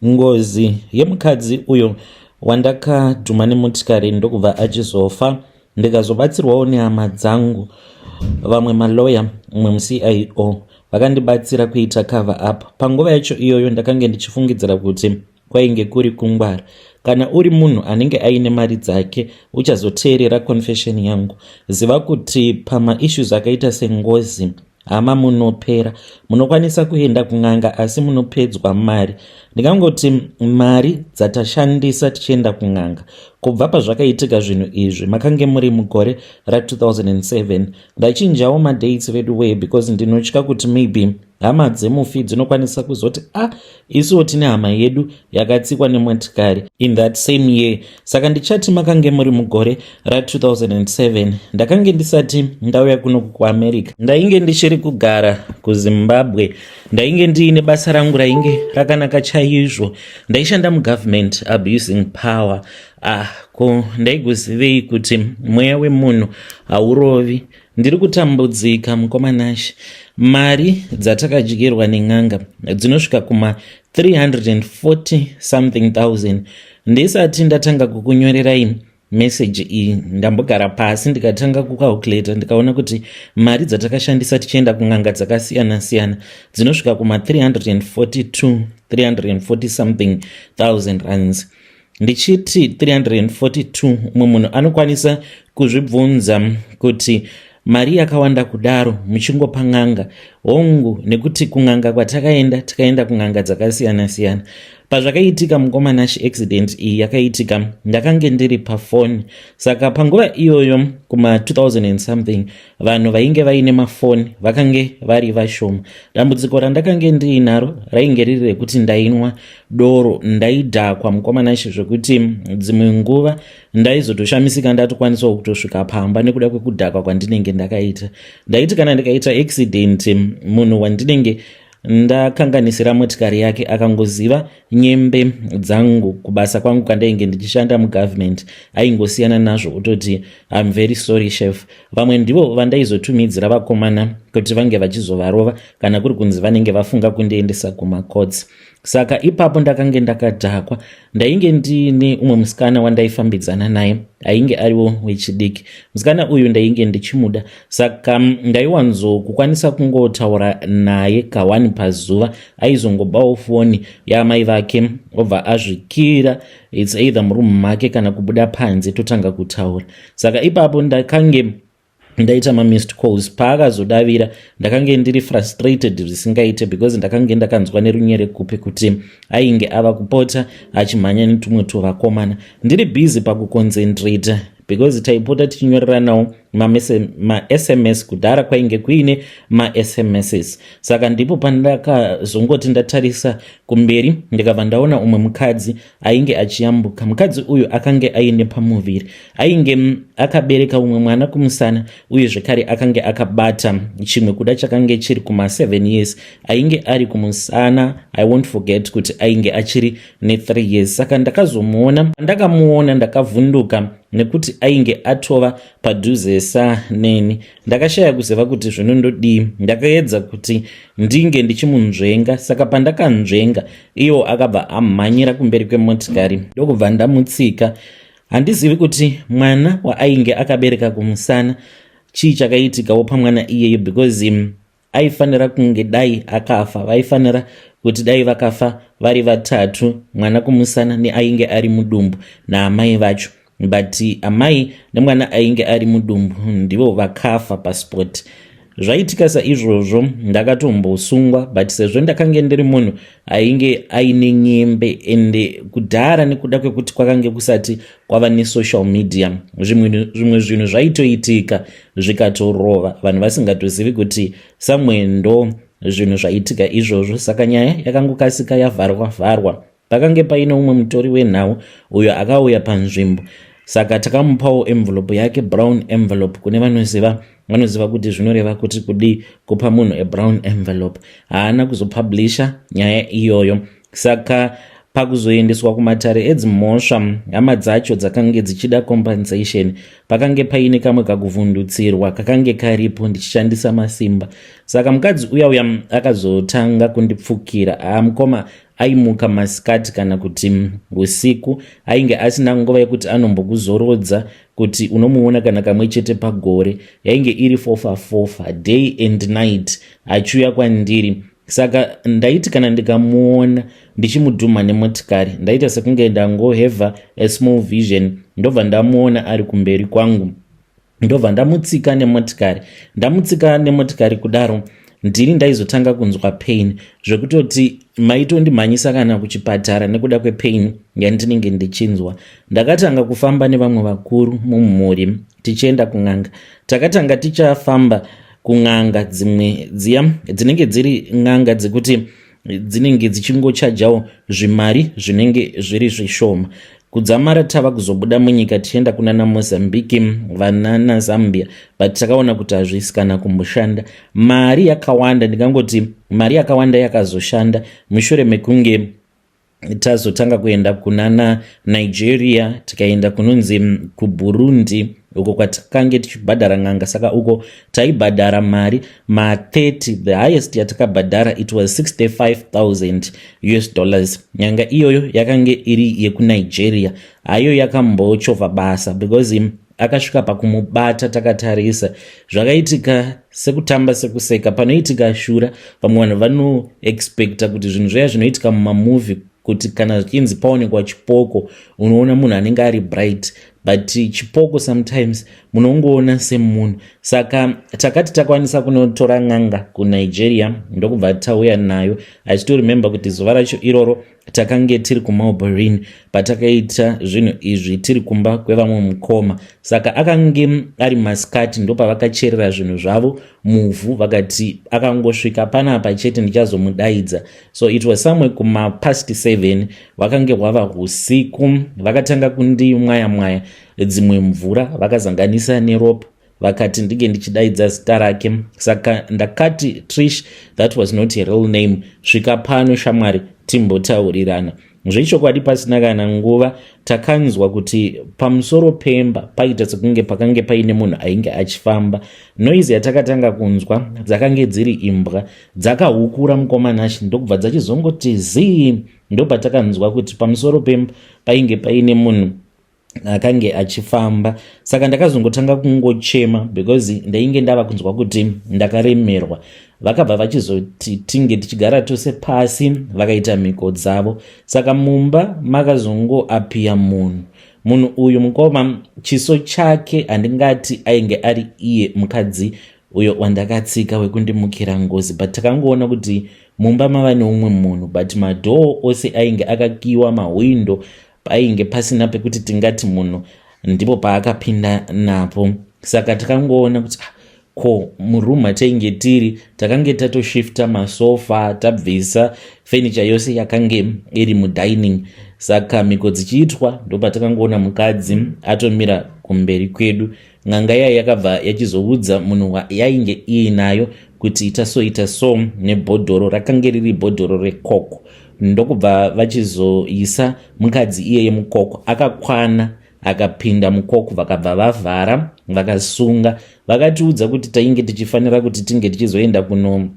Ngozi yemukadzi uyo wandakadhuma nemotikari ndokubva achizofa, ndikazobatsirwawo nehama dzangu, vamwe maloya, umwe muCIO, vakandibatsira kuita cover up. Panguva yacho iyoyo ndakange ndichifungidzira kuti kwainge kuri kungwara. Kana uri munhu anenge aine mari dzake uchazoteerera confession yangu, ziva kuti pamaissues akaita sengozi, hama, munopera. Munokwanisa kuenda kun'anga asi munopedzwa mari. Ndingangoti mari dzatashandisa tichienda kun'anga kubva pazvakaitika zvinhu izvi, makange muri mugore ra2007. Ndachinjawo madates vedu way because ndinotya kuti maybe hama dzemufi dzinokwanisa kuzoti, "A ah, isuwo tine hama yedu yakatsikwa nemotikari in that same year." Saka ndichati makange muri mugore ra2007. Ndakange ndisati ndauya kuno kuAmerica, ndainge ndichiri kugara kuZimbabwe. Ndainge ndiine basa rangu rainge rakanaka chaizvo. Ndaishanda mugovernment, abusing power. Ah, ko ndaigozivei kuti mweya wemunhu haurovi? Ndiri kutambudzika, mukoma Nashe. Mari dzatakadyirwa nen'anga dzinosvika kuma 340 something thousand. Ndisati ndatanga kukunyorerai meseji iyi, ndambogara pasi ndikatanga kucalculata, ndikaona kuti mari dzatakashandisa tichienda kun'anga dzakasiyana-siyana dzinosvika kuma 342, 340 something thousand rands. Ndichiti 342, umwe munhu anokwanisa kuzvibvunza kuti mari yakawanda kudaro muchingopa n'anga? Hongu, nekuti kun'anga kwatakaenda, takaenda kun'anga dzakasiyana-siyana. Pazvakaitika, mukoma Nashe, accident iyi yakaitika, ndakange ndiri pafoni. Saka panguva iyoyo kuma 2000 and something, vanhu vainge vaine mafoni vakange vari vashoma. Dambudziko randakange ndiinaro rainge riri rekuti ndainwa doro, ndaidhakwa, mukoma Nashe, zvekuti dzimwe nguva ndaizotoshamisika ndatokwanisawo kutosvika pamba nekuda kwekudhakwa kwandinenge ndakaita. Ndaiti kana ndikaita accident, munhu wandinenge ndakanganisira motikari yake akangoziva nyembe dzangu kubasa kwangu kwandainge ndichishanda mugovernment, aingosiyana nazvo, kutoti, "I'm very sorry, chef." Vamwe ndivo vandaizotumidzira vakomana kuti vange vachizovarova kana kuri kunzi vanenge vafunga kundiendesa kumacourts. Saka ipapo ndakange ndakadhakwa. Ndainge ndiine umwe musikana wandaifambidzana naye, ainge ariwo wechidiki. Musikana uyu ndainge ndichimuda, saka ndaiwanzokukwanisa kungotaura naye ka1 pazuva. Aizongobawo foni yaamai vake, obva azvikira, it's either murumu make kana kubuda panze, totanga kutaura. Saka ipapo ndakange ndaita mamissed calls. Paakazodavira, ndakange ndiri frustrated zvisingaite because ndakange ndakanzwa nerunyerekupe kuti ainge ava kupota achimhanya netumwe tuvakomana. Ndiri busy pakuconcentrata because taipota tichinyoreranawo maSMS. Kudhara kwainge kuine maSMSs. Saka ndipo pandakazongoti ndatarisa kumberi, ndikabva ndaona umwe mukadzi ainge achiyambuka. Mukadzi uyu akange aine pamuviri, ainge akabereka umwe mwana kumusana, uye zvekare akange akabata chimwe kuda chakange chiri kuma7 years ainge ari kumusana. I won't forget kuti ainge achiri ne3 years. Saka ndakazomuona, ndakamuona, ndakavhunduka nekuti ainge atova padhuzesa neni. Ndakashaya kuziva kuti zvinondodii. Ndakaedza kuti ndinge ndichimunzvenga. Saka pandakanzvenga, iwo akabva amhanyira kumberi kwemotikari, ndokubva ndamutsika. Handizivi kuti mwana waainge akabereka kumusana, chii chakaitikawo pamwana iyeye, because aifanira kunge dai akafa, vaifanira kuti dai vakafa vari vatatu, mwana kumusana neainge ari mudumbu naamai vacho, but amai nemwana ainge ari mudumbu ndivo vakafa paspot. Zvaitika saizvozvo, ndakatombosungwa, but sezvo ndakange ndiri munhu ainge aine nyembe, ende kudhara nekuda kwekuti kwakange kusati kwava nesocial media, zvimwe zvinhu zvaitoitika zvikatorova vanhu vasingatozivi kuti samwe ndo zvinhu zvaitika izvozvo. Saka nyaya yakangokasika yavharwa vharwa. Pakange paine umwe mutori wenhau uyo akauya panzvimbo, saka takamupawo envelope yake, brown envelope. Kune vanoziva, vanoziva kuti zvinoreva kuti kudii kupa munhu abrown envelope. Haana kuzopublisha nyaya iyoyo. Saka pakuzoendeswa kumatare edzimhosva, hama dzacho dzakange dzichida compensation. Pakange paine kamwe kakuvhundutsirwa kakange karipo ndichishandisa masimba. Saka mukadzi uya uya akazotanga kundipfukira. Aa, mukoma, Aimuka masikati kana kuti usiku, ainge asina nguva yekuti anombokuzorodza kuti unomuona kana kamwe chete pagore. Yainge iri fofa fofa, day and night achiuya kwandiri. Saka ndaiti kana ndikamuona ndichimudhumha nemotikari, ndaita sekunge ndangohave a small vision, ndobva ndamuona ari kumberi kwangu, ndobva ndamutsika nemotikari. Ndamutsika nemotikari kudaro, ndini ndaizotanga kunzwa pain zvekutoti maitondimhanyisa kana kuchipatara nekuda kwepain yandinenge ndichinzwa. Ndakatanga kufamba nevamwe vakuru mumhuri tichienda kun'anga. Takatanga tichafamba kun'anga dzimwe dziya dzinenge dziri n'anga dzekuti dzinenge dzichingochajawo zvimari zvinenge zviri zvishoma. Kudzamara tava kuzobuda munyika tichienda kunana Mozambique, vanana Zambia, but takaona kuti hazvisi kana kumboshanda. Mari yakawanda, ndingangoti mari yakawanda yakazoshanda mushure mekunge tazotanga kuenda kunana Nigeria, tikaenda kunonzi kuBurundi, uko kwatakange tichibhadhara n'anga. Saka uko taibhadhara mari ma30, the highest yatakabhadhara, it was 65,000 US dollars. Nyanga iyoyo yakange iri yekuNigeria. Hayo yakambochovha basa because akasvika pakumubata takatarisa. Zvakaitika sekutamba sekuseka. Panoitika shura, vamwe vanhu vanoexpecta kuti zvinhu zvaya zvinoitika mumamovie, kuti kana zvichinzi paonekwa chipoko, unoona munhu anenge ari bright, but chipoko sometimes munongoona semunhu. Saka takati takwanisa kunotora n'anga kuNigeria, ndokubva tauya nayo. Achitoremember kuti zuva racho iroro takange tiri kuMarlborough patakaita zvinhu izvi, tiri kumba kwevamwe mukoma. Saka akange ari masikati, ndopavakacherera zvinhu zvavo muvhu, vakati akangosvika panapa chete ndichazomudaidza. So it was somewhere kumapast 7, vakange hwava usiku. Vakatanga kundimwaya mwaya dzimwe mvura vakazanganisa neropa, vakati ndinge ndichidaidza zita rake. Saka ndakati, "Trish," that was not a real name, "svika pano shamwari, timbotaurirana zvechokwadi." Pasina kana nguva takanzwa kuti pamusoro pemba paita sekunge pakange paine munhu ainge achifamba. Noise yatakatanga kunzwa dzakange dziri imbwa dzakahukura mukomanashi, ndokubva dzachizongoti zii. Ndopatakanzwa kuti pamusoro pemba painge paine munhu akange achifamba. Saka ndakazongotanga kungochema because ndainge ndava kunzwa kuti ndakaremerwa. Vakabva vachizoti tinge tichigara tose pasi, vakaita mhiko dzavo. Saka mumba makazongoappear munhu. Munhu uyu, mukoma, chiso chake handingati ainge ari iye mukadzi uyo wandakatsika wekundimukira ngozi, but takangoona kuti mumba mava neumwe munhu, but madoor ose ainge akakiwa, mahwindo painge pasina pekuti tingati munhu ndipo paakapinda napo. Saka takangoona kuti, ah, ko muroom matainge tiri takange tatoshifta masofa, tabvisa fenicha yose yakange iri mudining. Saka mhiko dzichiitwa, ndopatakangoona mukadzi atomira kumberi kwedu. N'anga iya yakabva yachizoudza munhu yainge iinayo kuti ita so, ita so nebhodhoro. Rakange riri bhodhoro reCoke. Ndokubva vachizoisa mukadzi iyeye muCoke. Akakwana, akapinda muCoke, vakabva vavhara, vakasunga. Vakatiudza kuti tainge tichifanira kuti tinge tichizoenda kuno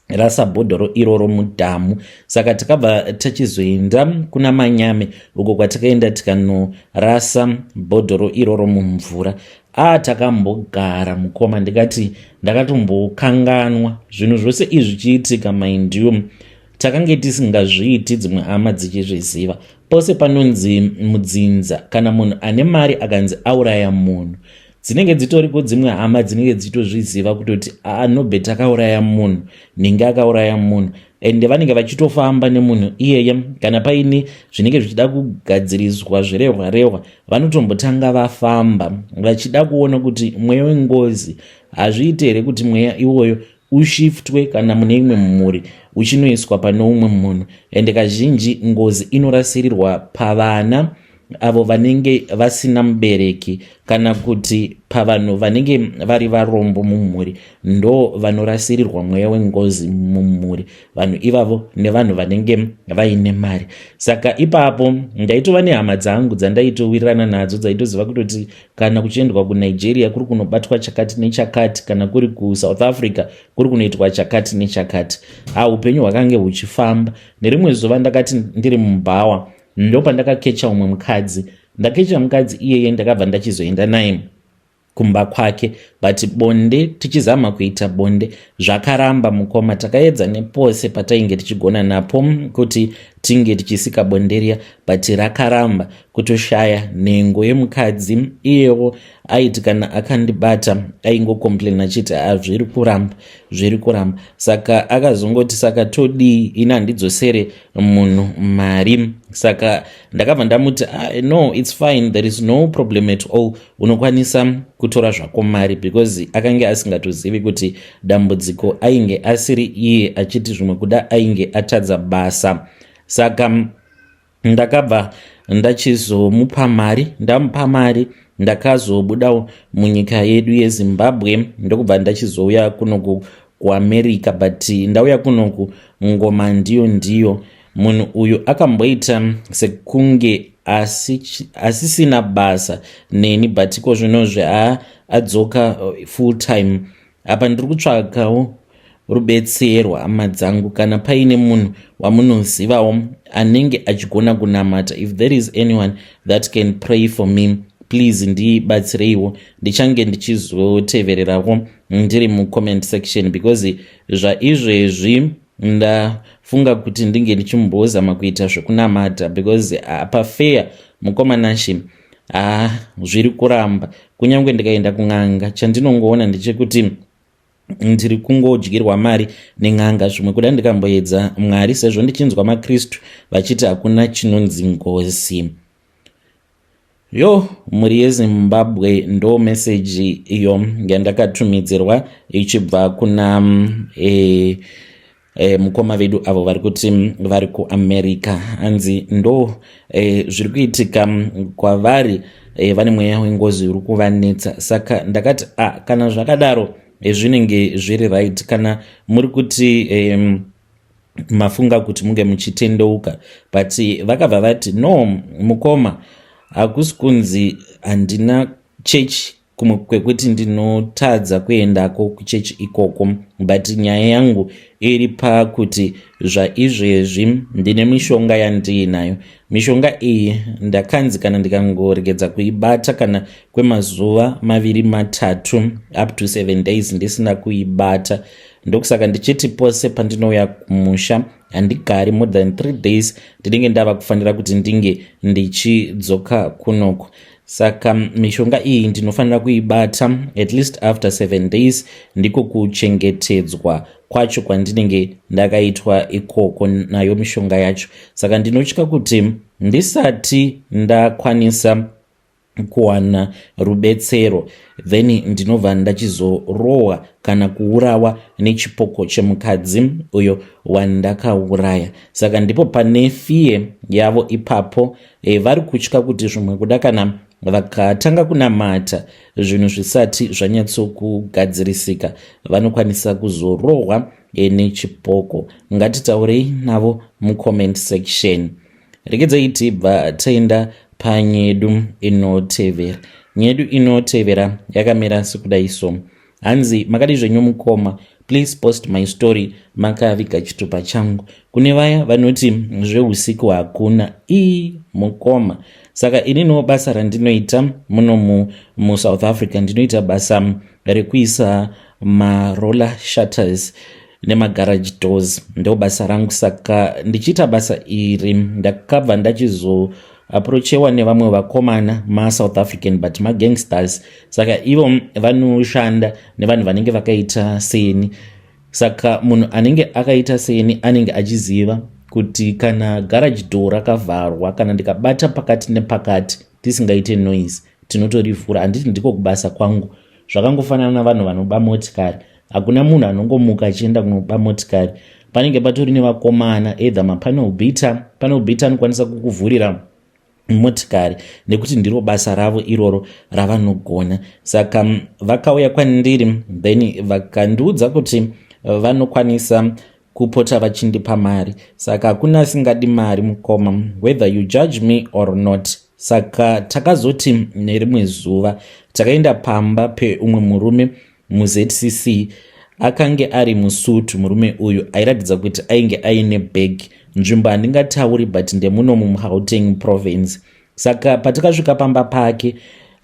rasa bhodhoro iroro mudhamu. Saka takabva tachizoenda kuna Manyame, uko kwatakaenda tikanorasa bhodhoro iroro mumvura. A, takambogara, mukoma, ndikati ndakatombokanganwa zvinhu zvose izvi zvichiitika. Mind you, takange tisingazviiti dzimwe hama dzichizviziva. Pose panonzi mudzinza kana munhu ane mari akanzi auraya munhu, dzinenge dzitoriko dzimwe hama dzinenge dzichitozviziva kutoti anobve takauraya munhu, nhinge akauraya munhu, ende vanenge vachitofamba nemunhu iyeye. Kana paine zvinenge zvichida kugadziriswa zvirehwa rehwa, vanotombotanga vafamba vachida kuona kuti mweya wengozi hazviiti here kuti mweya iwoyo ushiftwe kana mune imwe mhuri uchinoiswa pane umwe munhu. Ende kazhinji ngozi inorasirirwa pavana. avo vanenge vasina mubereki kana kuti pavanhu vanenge vari varombo mumhuri, ndo vanorasirirwa mweya wengozi mumhuri, vanhu ivavo nevanhu vanenge vaine mari. Saka ipapo ndaitova nehama dzangu dzandaitowirirana nadzo, dzaitoziva kutoti kana kuchiendwa kuNigeria kuri kunobatwa chakati nechakati, kana kuri kuSouth Africa kuri kunoitwa chakati nechakati. Ha, upenyu hwakange huchifamba. Nerimwe zuva ndakati ndiri mubhawa, ndopandakakecha umwe mukadzi. Ndakecha mukadzi iyeye, ndakabva ndachizoenda naye kumba kwake, but bonde, tichizama kuita bonde, zvakaramba mukoma. Takaedza nepose patainge tichigona napo kuti tinge tichisika bonde riya, but rakaramba, kutoshaya nhengo yemukadzi. Iyewo aiti kana akandibata aingocomplain achiti, "Zviri kuramba, zviri kuramba." Saka akazongoti, "Saka todii? Ini handidzosere munhu mari." Saka ndakabva ndamuti, "Ah, no, it's fine, there is no problem at all, unokwanisa kutora zvako mari," because akange asingatozivi kuti dambudziko ainge asiri iye, achiti zvimwe kuda ainge atadza basa. Saka ndakabva ndachizomupa mari. Ndamupa mari, ndakazobudawo munyika yedu yeZimbabwe, ndokubva ndachizouya kunoku kuAmerica. But ndauya kunoku, ngoma ndiyo ndiyo. Munhu uyu akamboita sekunge asisina basa neni, but iko zvinozvi adzoka full time. Apa ndiri kutsvakawo rubetsero, hama dzangu. Kana paine munhu wamunozivawo anenge achigona kunamata, if there is anyone that can pray for me, please ndibatsireiwo. Ndichange ndichizotevererawo ndiri mucomment section, because zvaizvezvi ndafunga kuti ndinge ndichimbozama kuita zvekunamata, because pafeya, mukoma Nashe, ha, zviri kuramba. Kunyange ndikaenda kun'anga, chandinongoona ndechekuti ndiri kungodyirwa mari nen'anga. Zvimwe kuda ndikamboedza Mwari, sezvo ndichinzwa maKristu vachiti hakuna chinonzi ngozi. Yo, mhuri yeZimbabwe, ndo meseji iyo yandakatumidzirwa ichibva kuna mukoma vedu avo vari kuti vari kuAmerica. Hanzi ndo zviri kuitika kwavari, vane mweya wengozi uri kuvanetsa. Saka ndakati, a ah, kana zvakadaro, zvinenge zviri right. Kana muri kuti mafunga kuti munge muchitendeuka, but vakabva vati, "No mukoma, hakusi kunzi handina chechi kumwe kwekuti ndinotadza kuendako kuchechi ikoko, but nyaya yangu iri pakuti zvaizvezvi ndine mishonga yandiinayo. Mishonga iyi ndakanzi kana ndikangoregedza kuibata kana kwemazuva 2, 3, up to 7 days ndisina kuibata, ndokusaka ndichiti pose pandinouya kumusha handigari more than 3 days, ndinenge ndava kufanira kuti ndinge ndichidzoka kunoko. Saka mishonga iyi ndinofanira kuibata at least after 7 days, ndiko kuchengetedzwa kwacho kwandinenge ndakaitwa ikoko nayo mishonga yacho. Saka ndinotya kuti ndisati ndakwanisa kuwana rubetsero, then ndinobva ndachizorohwa kana kuurawa nechipoko chemukadzi uyo wandakauraya." Saka ndipo pane fear yavo ipapo. Vari kutya kuti zvimwe kuda kana vakatanga kunamata zvinhu zvisati zvanyatsokugadzirisika, vanokwanisa kuzorohwa nechipoko. Ngatitaurei navo mucomment section. Regedzai tibva taenda panyedu inotevera. Nyedu inotevera yakamira sekudai so. Hanzi, "Makadi zvenyu mukoma? Please post my story makaviga chitupa changu. Kune vaya vanoti zveusiku hakuna ii mukoma, saka ininiwo basa randinoita muno muSouth Africa, ndinoita basa rekuisa maroller shutters nemagarage doors, ndo basa rangu. Saka ndichiita basa iri, ndakabva ndachizoapproachewa nevamwe vakomana maSouth African, but magangsters. Saka ivo vanoshanda nevanhu vanenge vakaita seni. Saka munhu anenge akaita seni anenge achiziva kuti kana garage door rakavharwa, kana ndikabata pakati nepakati tisingaite noise, tinotorivhura. Handiti ndiko kubasa kwangu. Zvakangofanana navanhu vanoba motikari. Hakuna munhu anongomuka achienda kunoba motikari. Panenge patori nevakomana, either mapanel beater. Panel beater anokwanisa kukuvhurira. Motikari nekuti ndiro basa ravo iroro ravanogona. Saka vakauya kwandiri, then vakandiudza kuti vanokwanisa kupota vachindipa mari. Saka hakuna asingadi mari, mukoma, whether you judge me or not. Saka takazoti nerimwe zuva takaenda pamba peumwe murume muZCC. Akange ari musutu murume uyu, airatidza kuti ainge aine bag. Nzvimbo handingatauri, but ndemuno muGauteng province. Saka patakasvika pamba pake,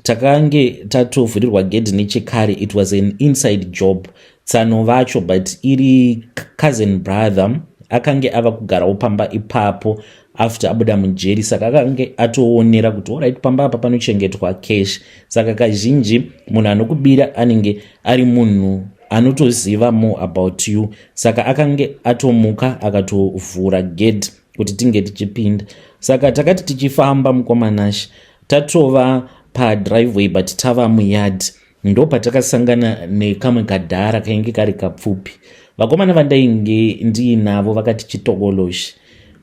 takange tatovhurirwa gedhi nechekare. It was an inside job, tsano vacho, but iri cousin brother akange ava kugarawo pamba ipapo after abuda mujeri. Saka akange atoonera kuti alright, pamba apa panochengetwa cash. Saka kazhinji munhu anokubira anenge ari munhu anotoziva more about you. Saka akange atomuka akatovhura gedhi kuti tinge tichipinda. Saka takati tichifamba, mukoma Nash, tatova padriveway but tava muyard, ndo patakasangana nekamwe kadhara kainge kari kapfupi. Vakomana vandainge ndiinavo vakati chitokoloshi.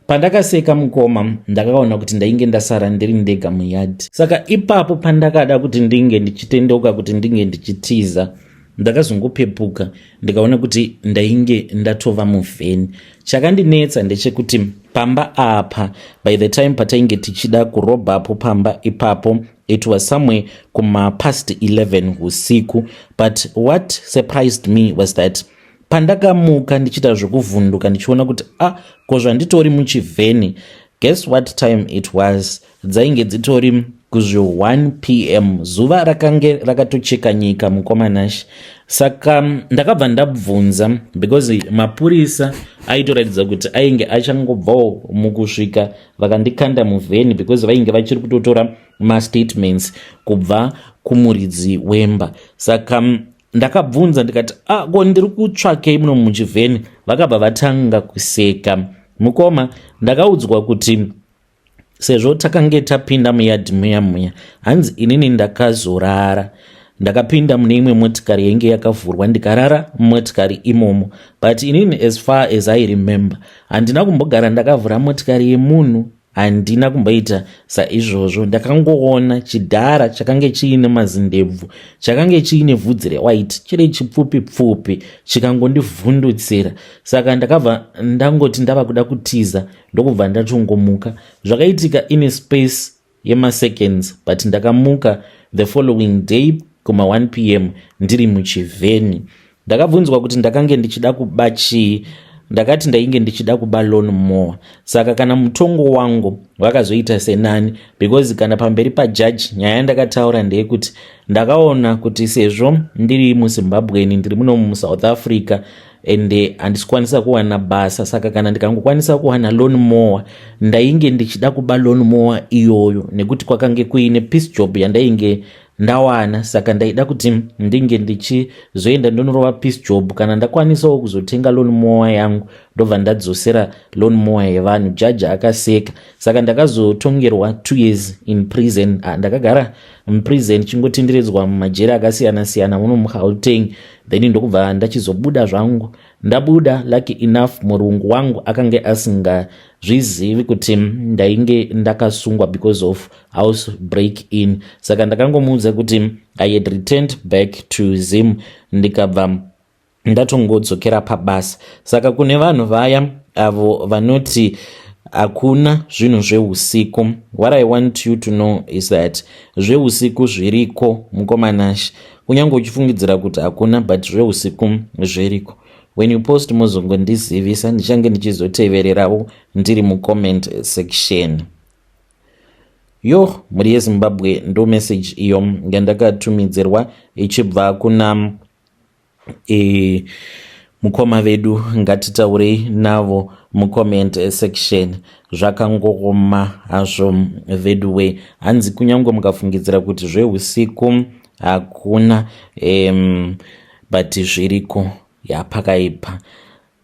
Pandakaseka, mukoma, ndakaona kuti ndainge ndasara ndiri ndega muyard. Saka ipapo pandakada kuti ndinge ndichitendeuka kuti ndinge ndichitiza, ndakazongopepuka ndikaona kuti ndainge ndatova muvheni. Chakandinetsa ndechekuti pamba apa, by the time patainge tichida kurobhapo pamba ipapo, it was somewhere kumapast 11 usiku. But what surprised me was that pandakamuka ndichiita zvekuvhunduka, ndichiona kuti ah, ko zvanditori muchivheni, guess what time it was? Dzainge dzitori kuzvi 1 p.m. Zuva rakange rakatocheka nyika, mukoma Nash. Saka ndakabva ndabvunza because mapurisa aitoratidza kuti ainge achangobvawo mukusvika vakandikanda muvheni, because vainge vachiri kutotora mastatements kubva kumuridzi wemba. Saka ndakabvunza ndikati, "Ah, ko ndiri kutsvakei muno muchivheni?" Vakabva vatanga kuseka, mukoma. Ndakaudzwa kuti sezvo takange tapinda muyadhi muya muya, hanzi inini ndakazorara, ndakapinda mune imwe motikari yainge yakavhurwa, ndikarara mumotikari imomo. But inini, as far as I remember, handina kumbogara ndakavhura motikari yemunhu, handina kumboita saizvozvo. Ndakangoona chidhara chakange chiine mazindebvu, chakange chiine vhudzi rewhite, chiri chipfupi pfupi, chikangondivhundutsira. Saka ndakabva ndangoti ndava kuda kutiza, ndokubva ndatongomuka. Zvakaitika in space yemaseconds, but ndakamuka the following day kuma 1 p.m. ndiri muchivheni. Ndakabvunzwa kuti ndakange ndichida kuba chii. Ndakati ndainge ndichida kuba lawn mower. Saka kana mutongo wangu wakazoita senani, because kana pamberi pajaji nyaya yandakataura ndeyekuti ndakaona kuti sezvo ndiri muZimbabweni, ndiri muno muSouth Africa, ende handisi kukwanisa kuwana basa, saka kana ndikangokwanisa kuwana lawn mower, ndainge ndichida kuba lawn mower iyoyo, nekuti kwakange kuine piece job yandainge ndawana. Saka ndaida kuti ndinge ndichizoenda ndonorova piece job, kana ndakwanisawo kuzotenga lawn mower yangu, ndobva ndadzosera lawn mower yevanhu. Jaji akaseka. Saka ndakazotongerwa 2 years in prison. Ah, ndakagara muprison, chingotenderedzwa mumajeri akasiyana-siyana muno muGauteng, then ndokubva ndachizobuda zvangu. Ndabuda, lucky enough, murungu wangu akange asingazvizivi kuti ndainge ndakasungwa because of house break in. Saka ndakangomuudza kuti I had returned back to Zim, ndikabva ndatongodzokera pabasa. Saka kune vanhu vaya avo vanoti hakuna zvinhu zveusiku, what I want you to know is that zveusiku zviriko, mukoma Nash. Kunyange uchifungidzira kuti hakuna, but zveusiku zviriko. When you post, muzongondizivisa, ndichange ndichizotevererawo ndiri mucomment section. Yo, mhuri yeZimbabwe, ndo message iyo yandakatumidzirwa ichibva kuna mukoma vedu. Ngatitaurei navo mucomment section. Zvakangoma hazvo veduwe. Hanzi kunyange mukafungidzira kuti zveusiku hakuna, but zviriko. Yapakaipa.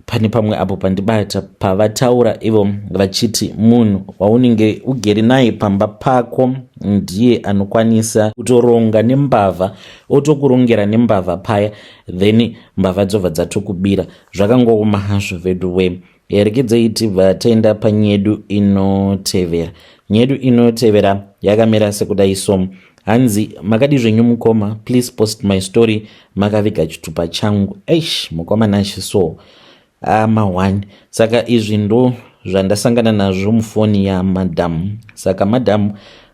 Pane pamwe apo pandibata pavataura ivo vachiti munhu waunenge ugere naye pamba pako ndiye anokwanisa kutoronga nembavha, otokurongera nembavha paya, then mbavha dzobva dzatokubira. Zvakangooma hazvo veduwe. Regedzei tibva taenda panyedu inotevera. Nyedu inotevera yakamira sekudai so. Hanzi makadi zvenyu mukoma, please post my story makaviga chitupa changu. Eish, mukoma Nashe so. Ama 1. Saka izvi ndo zvandasangana nazvo mufoni yamadam. Saka madam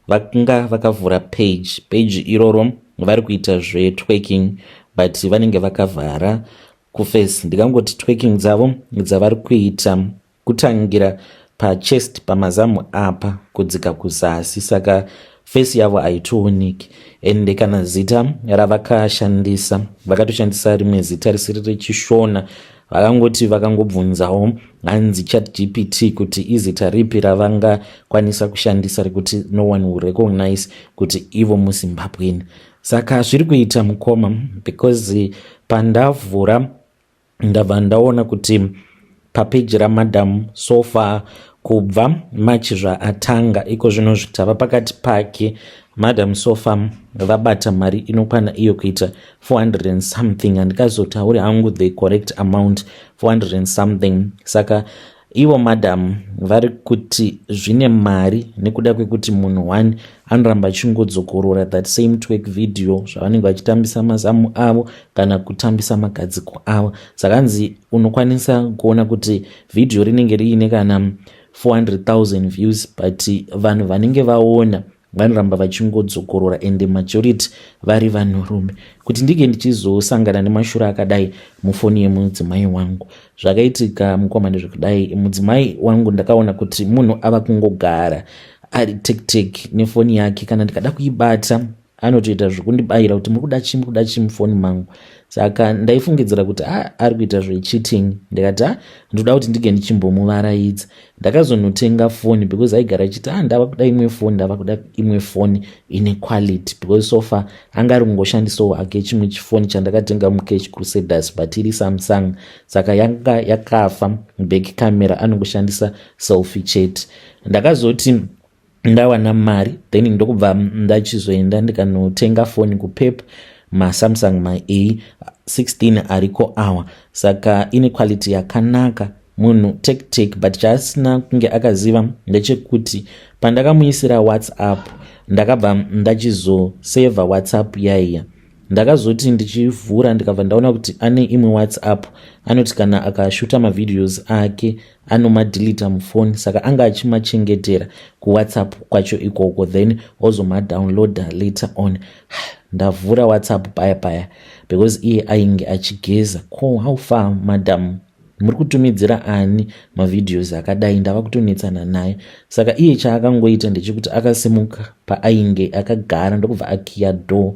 vanga vakavhura page. Page iroro vari kuita zvetwerking, but vanenge vakavhara kuface. Ndikangoti twerking dzavo dzavari kuita kutangira pachest, pamazamu apa, kudzika kuzasi, saka face yavo haitooneki. Ende kana zita ravakashandisa, vakatoshandisa rimwe zita risiri rechiShona. Vakangoti vakangobvunzawo hanzi Chat GPT kuti izita ripi ravangakwanisa kushandisa rekuti no one will recognize kuti ivo muZimbabweni. Saka zviri kuita mukoma, because pandavhura ndabva ndaona kuti papeji ramadam so far kubva March zvaatanga iko zvino zvitava pakati pake, madam so far vabata mari inokwana iyo kuita 400 and something. Handikazotauri hangu the correct amount, 400 and something. Saka ivo madam vari kuti zvine mari nekuda kwekuti munhu one anoramba achingodzokorora that same twerk video zvavanenge vachitambisa mazamu avo kana kutambisa magadziko avo. Saka hanzi unokwanisa kuona kuti vhidhiyo rinenge riine kana 400 000 views, but vanhu vanenge vaona vanoramba vachingodzokorora, and majority vari vanhurume. Kuti ndinge ndichizosangana nemashura akadai mufoni yemudzimai wangu, zvakaitika mukoma ndezvekudai. Mudzimai wangu ndakaona kuti munhu ava kungogara ari tek nefoni yake. Kana ndikada kuibata anotoita zvekundibayira kuti muri kuda chii, muri kuda chii mufoni mangu. Saka ndaifungidzira kuti a ari kuita zvecheating. Ndikati a ndoda kuti ndinge ndichimbomuvaraidza. Ndakazonotenga foni because aigara achiti a ndava kuda imwe foni, ndava kuda imwe foni ine quality, because so far anga ari kungoshandisawo hake chimwe chifoni chandakatenga muCash Crusaders, but iri Samsung, saka yanga yakafa back camera, anongoshandisa selfie chete. Ndakazoti ndawana mari, then ndokubva ndachizoenda ndikanotenga foni kuPep, maSamsung ma A16 ariko awa. Saka ine quality yakanaka, munhu tek tek. But chaasina kunge akaziva ndechekuti pandakamuisira WhatsApp, ndakabva ndachizosevha WhatsApp yaiya. Ndakazoti ndichivhura, ndikabva ndaona kuti ane imwe WhatsApp. Anoti kana akashuta mavideos ake anomadhilita mufoni, saka anga achimachengetera kuWhatsApp kwacho ikoko, then ozomadownloada later on. Ndavhura WhatsApp paya paya, because iye ainge achigeza, ko how far madam, muri kutumidzira ani mavideos akadai? Ndava kutonetsana naye. Saka iye chaakangoita ndechekuti akasimuka paainge akagara, ndokubva akiya door,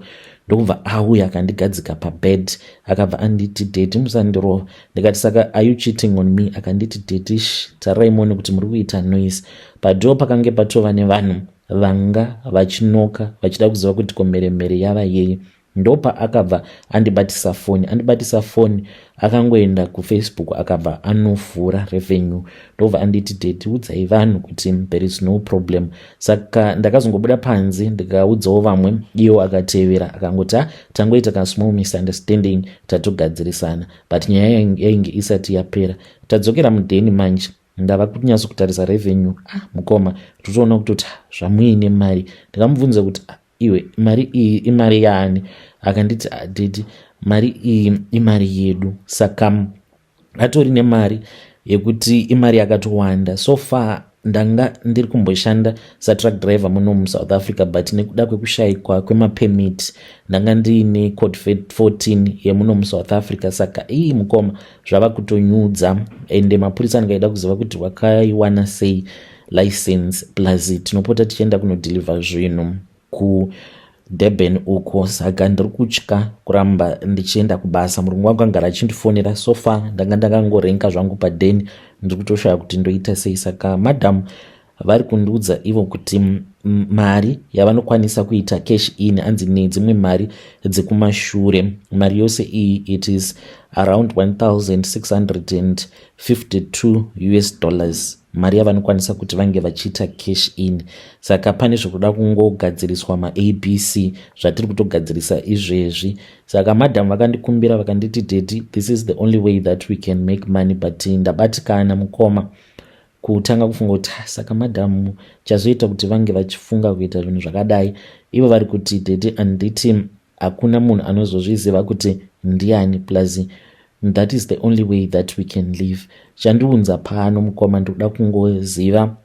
ndokubva auya akandigadzika pabed. Akabva anditi, "Daddy, musandirova." Ndikati, "Saka are you cheating on me?" Akanditi, "Daddy, sh, tarirai muone kuti muri kuita noise." Padoor pakange patova nevanhu vanga vachinoka vachida kuziva kuti komheremhere yava yei. Ndopaakabva andibatisa foni. Andibatisa foni, akangoenda kuFacebook, akabva anovhura revenue, ndobva anditi, "Daddy, udzai vanhu kuti there is no problem." Saka ndakazongobuda panze ndikaudzawo vamwe, iwo akatevera akangoti, "A tangoita kasmall misunderstanding, tatogadzirisana." But nyaya yainge isati yapera. Tadzokera mudheni manje, ndava kunyatso kutarisa revenue. Ah, mukoma, totoona kutoti zvamuine mari. Ndikamubvunza kuti, "Ah, iwe, mari iyi imari yaani?" Akanditi, "Ah, daddy, mari iyi imari yedu." Saka atori nemari yekuti imari yakatowanda. So far ndanga ndiri kumboshanda satruck driver muno muSouth Africa, but nekuda kwekushayikwa kwemapermit, ndanga ndiine code 14 yemuno muSouth Africa. Saka ii mukoma, zvava kutonyudza, ende mapurisa angaida kuziva kuti wakaiwana sei license, plus tinopota tichienda kunodhilivha zvinhu kuDurban uko. Saka ndiri kutya kuramba ndichienda kubasa. Murungu wangu angara achindifonera. So far ndanga ndakangorenka zvangu padheni, ndiri kutoshaya kuti ndoita sei. Saka madam vari kundiudza ivo kuti mari yavanokwanisa kuita cash in, anzi nedzimwe mari dzekumashure, mari yose iyi, it is around 1652 US dollars. Mari yavanokwanisa kuti vange vachiita cash in. Saka pane zvekuda kungogadziriswa maABC zvatiri kutogadzirisa izvezvi. Saka madam vakandikumbira, vakanditi, "Daddy, this is the only way that we can make money." But ndabatikana, mukoma, kutanga kufunga kuti, ah, saka madhamu chazoita kuti vange vachifunga kuita zvinhu zvakadai. Ivo vari kuti, "Daddy, anditi hakuna munhu anozozviziva kuti ndiani? Plus that is the only way that we can live." Chandiunza pano, mukoma, ndikuda kungoziva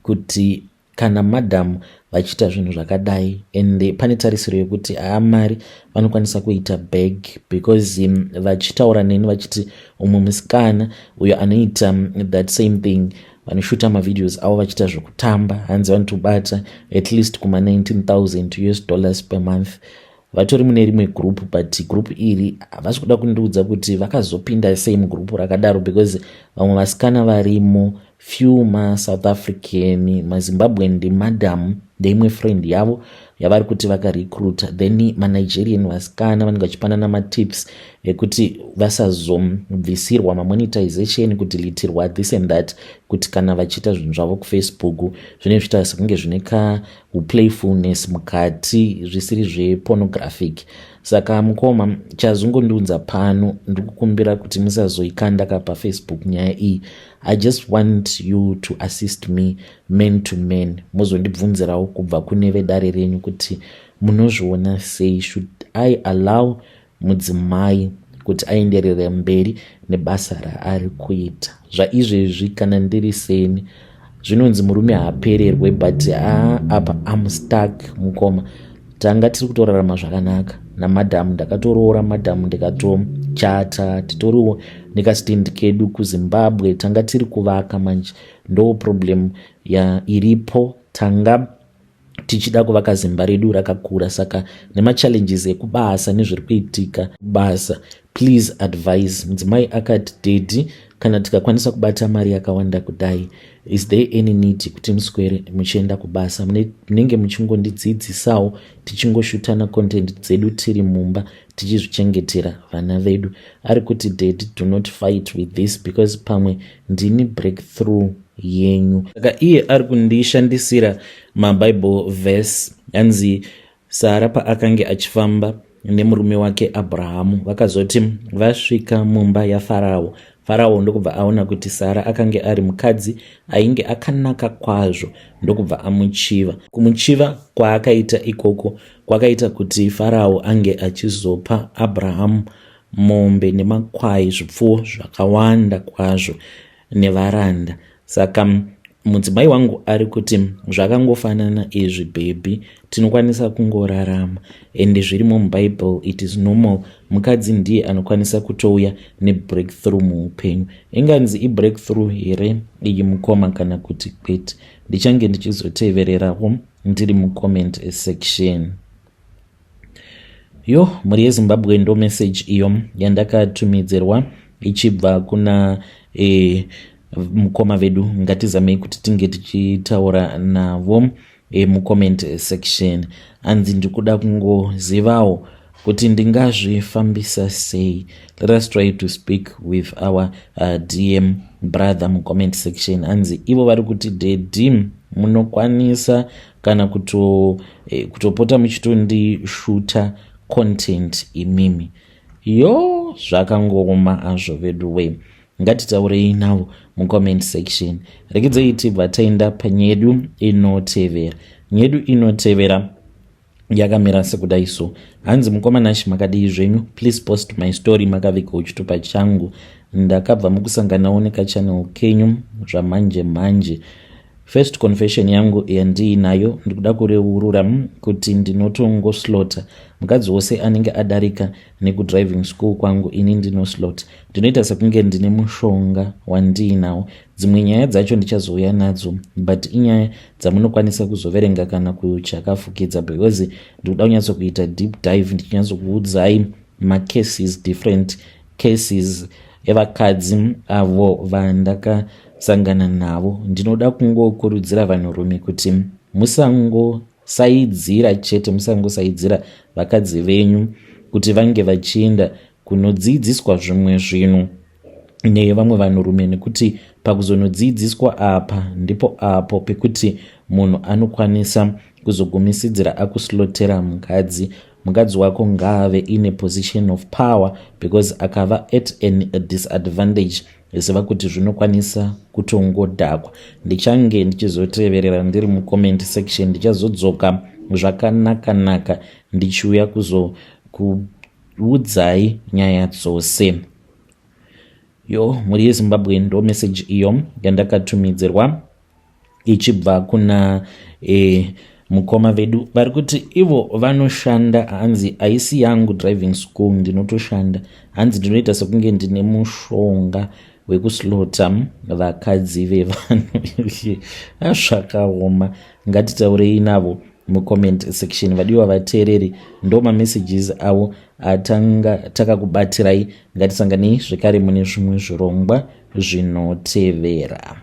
kuti kana madhamu vachiita zvinhu zvakadai and pane tarisiro yekuti haa, mari vanokwanisa kuita bag, because vachitaura neni vachiti umwe musikana uyo anoita that same thing, vanoshuta mavideos avo vachiita zvekutamba, hanzi vanotobata at least kuma 19,000 US dollars per month. Vatori mune rimwe group, but group iri havasi kuda kundiudza kuti vakazopinda sei mugroup rakadaro, because vamwe vasikana varimo few maSouth African, maZimbabwean ndimadam ndeimwe friend yavo yavari kuti vakarecruita, then maNigerian vasikana vanenge vachipanana matips ekuti vasazobvisirwa mamonetization, kudeletirwa, this and that, kuti kana vachiita zvinhu zvavo kuFacebook zvinenge zvichiita sekunge zvine kauplayfulness mukati, zvisiri zvepornographic. Saka mukoma, chazongondiunza pano, ndikukumbira kuti musazoikanda ka paFacebook nyaya iyi. I just want you to assist me man to man, muzondibvunzirawo kubva kune vedare renyu kuti munozviona sei. Should I allow mudzimai kuti aenderere mberi nebasa raari kuita zvaizvezvi? Kana ndiri seni, zvinonzi murume haapererwe, but apa am stuck, mukoma. Tanga tiri kutorarama zvakanaka namadhamu. Ndakatoroora madhamu, ndikatochata, titoriwo nekastand kedu kuZimbabwe. Tanga tiri kuvaka. Manje ndo problem iripo. Tanga tichida kuvaka zimba redu rakakura, saka nemachallenges ekubasa nezviri kuitika basa. Please advise. Mudzimai akati, "Daddy, kana tikakwanisa kubata mari yakawanda kudai, is there any need kuti muswere muchienda kubasa? Munenge muchingondidzidzisawo, tichingoshutana content dzedu tiri mumba, tichizvichengetera vana vedu." Ari kuti, "Daddy, do not fight with this, because pamwe ndini breakthrough yenyu." Saka iye ari kundishandisira maBible verse. Anzi Sara paakange achifamba nemurume wake Abrahamu, vakazoti vasvika mumba yaFarao, Farao ndokubva aona kuti Sara akange ari mukadzi ainge akanaka kwazvo, ndokubva amuchiva. Kumuchiva kwaakaita ikoko kwakaita kuti Farao ange achizopa Abrahamu mombe nemakwai, zvipfuwo zvakawanda kwazvo nevaranda. Saka mudzimai wangu ari kuti zvakangofanana izvi, baby, tinokwanisa kungorarama ende zvirimo muBible. It is normal, mukadzi ndiye anokwanisa kutouya nebreakthrough muupenyu. Inganzi ibreakthrough here iyi, mukoma, kana kuti kwete? Ndichange ndichizotevererawo ndiri mucomment section. Yo, mhuri yeZimbabwe, ndo message iyo yandakatumidzirwa ichibva kuna mukoma vedu. Ngatizamei kuti tinge tichitaura navo mucomment section. Anzi, "Ndikuda kungozivawo kuti ndingazvifambisa sei." Let us try to speak with our DM brother mucomment section. Anzi ivo vari kuti, "Daddy, munokwanisa kana kutopota muchitondishuta content imimi." Yo, zvakangooma azvo vedu wei. Ngatitaurei navo mucomment section. Rekedzei tibva taenda panyedu inotevera. Nyedu inotevera yakamira sekudai so. Hanzi, "Mukoma Nashi, makadii zvenyu? Please post my story makavigawo chitupa changu. Ndakabva mukusanganawo nekachannel kenyu zvamanje manje. First confession yangu yandiinayo, ndikuda kureurura kuti ndinotongoslota mukadzi wose anenge adarika nekudriving school kwangu. Ini ndinoslota, ndinoita sekunge ndine mushonga wandiinawo. Dzimwe nyaya dzacho ndichazouya nadzo, but inyaya dzamunokwanisa kuzoverenga kana kuchakafukidza, because ndikuda kunyatsokuita deep dive, ndichinyatsokuudzai macases, different cases evakadzi avo vandakasangana navo. Ndinoda kungokurudzira vanhurume kuti musangosaidzira chete, musangosaidzira vakadzi venyu kuti vange vachienda kunodzidziswa zvimwe zvinhu nevamwe vanhurume, nekuti Pakuzonodzidziswa apa ndipo apo pekuti munhu anokwanisa kuzogumisidzira akuslotera mukadzi. Mukadzi wako ngaave in a position of power, because akava at an disadvantage, ziva kuti zvinokwanisa kutongodhakwa. Ndichange ndichizoteverera ndiri mucomment section. Ndichazodzoka zvakanaka-naka ndichiuya kuzokuudzai nyaya dzose. Yo, mhuri yeZimbabwe, ndo message iyo yandakatumidzirwa ichibva kuna mukoma vedu vari kuti ivo vanoshanda. Hanzi haisi yangu driving school, ndinotoshanda. Hanzi ndinoita sekunge ndine mushonga wekuslota vakadzi vevanhu. Zvakaoma. Ngatitaurei navo mucomment section. Vadiwa vateereri, ndo mamessages avo atanga takakubatirai. Ngatisanganei zvekare mune zvimwe zvirongwa zvinotevera.